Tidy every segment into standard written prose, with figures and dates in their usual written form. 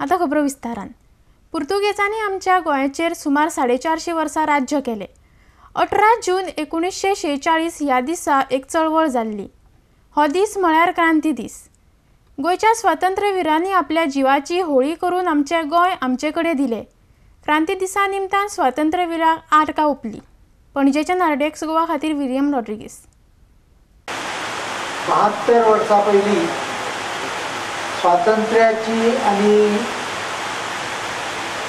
आतां खबरो विस्तारान. पुर्तुगेजांनी आमच्या गोंयाचेर सुमार 450 वर्सां राज्य केलें. 18 जून 1946 ह्या दिसा एक चळवळ जाल्ली. हो दीस म्हळ्यार क्रांती दीस. गोंयच्या स्वातंत्र्यवीरांनी आपल्या जिवाची होळी करून आमचें गोंय आमचे कडेन दिलें. क्रांती दिसा निमतान स्वातंत्र्यवीरांक आर्गां ओंपली. पणजेच्या आरडीएक्स गोवा खातीर विलियम रॉड्रिगीस. 72 वर्सां पयलीं स्वातंत्र्याची आनी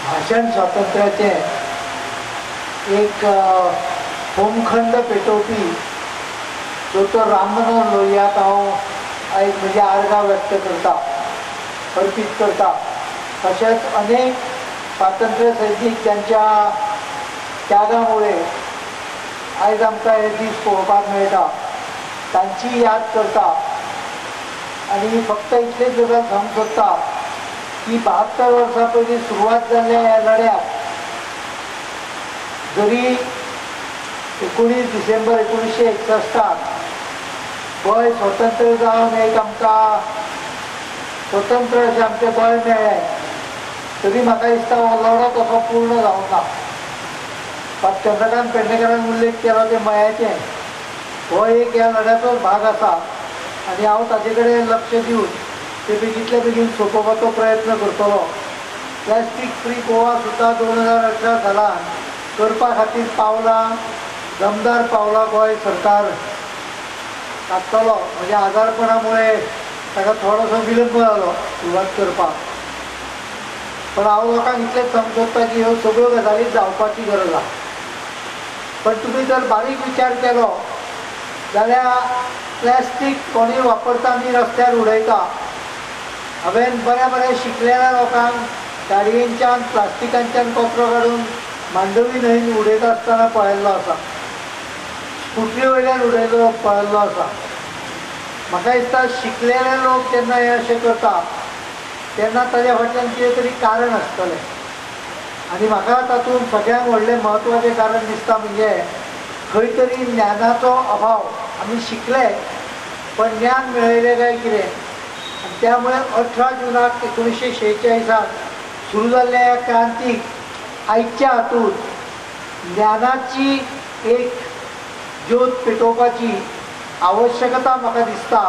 भाशण स्वातंत्र्याचें एक होमखंड पेटोवपी दोतोर राम मनोहर लोहियाक हांव आयज म्हजी आर्गां व्यक्त करता, अर्पीत करता. तशेंच अनेक स्वातंत्र्य सैनीक ज्यांच्या त्यागामुळे आयज आमकां हे दीस पळोवपाक मेळटा तांची याद करता. आनी फक्त इतलेच गजाल सांगूंक सोदता की 72 वर्सां पयलीं सुरवात जाल्ल्या ह्या लढ्याक जरी 19 डिसेंबर 1961 गोंय स्वतंत्र जावन एक आमकां स्वतंत्र अशें आमचें गोंय मेळ्ळें तरी म्हाका दिसता हो लढो तसो पूर्ण जावंक ना. चंद्रकांत पेडणेकरान उल्लेख केलो ते मयाचें, हो एक ह्या लढ्याचोच भाग आसा आनी हांव ताजे कडेन लक्ष दिवन ते बेगींतल्या बेगीन सोंपोवपाचो प्रयत्न करतलो. प्लास्टीक फ्री गोवा सुद्दां 2018 सालान करपा खातीर पावलां, दमदार पावलां गोंय सरकार काडटलो. म्हणजे आजारपणामुळे ताका थोडोसो विलंब जालो सुरवात करपाक, पण हांव लोकांक इतलेंच सांगूंक सोदता की ह्यो सगळ्यो गजाली जावपाची गरज आसा. पण तुमी जर बारीक विचार केलो जाल्यार प्लास्टीक कोणूय वापरता आनी रस्त्यार उडयता. हांवें बऱ्या बऱ्या शिकलेल्या लोकांक गाडयेंच्यान प्लास्टिकांच्यान कचरो काडून मांडवी न्हंयेन उडयता आसतना पळयल्लो आसा, स्कुटरी वयल्यान उडयलो पळयल्लो आसा. म्हाका दिसता शिकलेले लोक जेन्ना हें अशें करता तेन्ना ताज्या फाटल्यान कितें तरी कारण आसतलें. आनी म्हाका तातूंत सगळ्यांत व्हडलें म्हत्वाचें कारण दिसता म्हणजे खंय तरी ज्ञानाचो अभाव. आमी शिकले पण ज्ञान मेळयलें काय कितें, आनी त्यामुळे 18 जुनाक 1946 सुरू जाल्ल्या ह्या क्रांतीक आयच्या हातूंत ज्ञानाची एक ज्योत पेटोवपाची आवश्यकता म्हाका दिसता.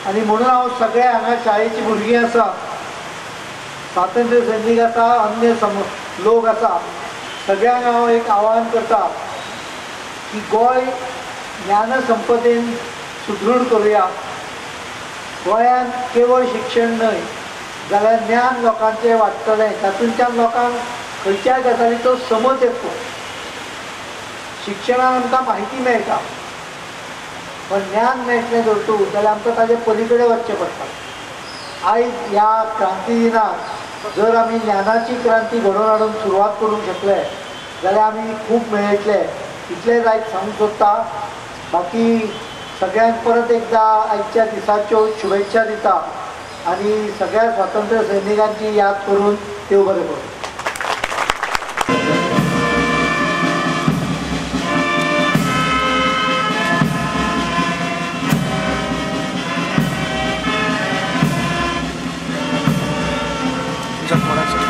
आनी म्हणून हांव सगळ्या हांगा शाळेचीं भुरगीं आसा, स्वातंत्र्य सैनीक आसा, अन्य लोक आसा, सगळ्यांक हांव एक आवाहन करता की गोंय ज्ञानसंपदेन सुदृढ करुया. गोंयांत केवळ शिक्षण न्हय जाल्यार ज्ञान लोकांचें वाडटलें, तातूंतल्यान लोकांक खंयच्याय गजालीचो समज येतलो. शिक्षणान आमकां म्हायती मेळटा पण ज्ञान मेळटलें जर तूं जाल्यार आमकां ताजे पलीकडे वचचें पडटा. आयज ह्या क्रांती दिनाक जर आमी ज्ञानाची क्रांती घडोवन हाडून सुरवात करूंक शकले जाल्यार आमी खूब मेळयतले. इतलेंच आयज सांगूंक सोदता. बाकी सगळ्यांक परत एकदा आयच्या दिसाच्यो शुभेच्छा दिता आनी सगळ्या स्वातंत्र्य सैनिकांची याद करून देव बरें करूं. जगमगाचं.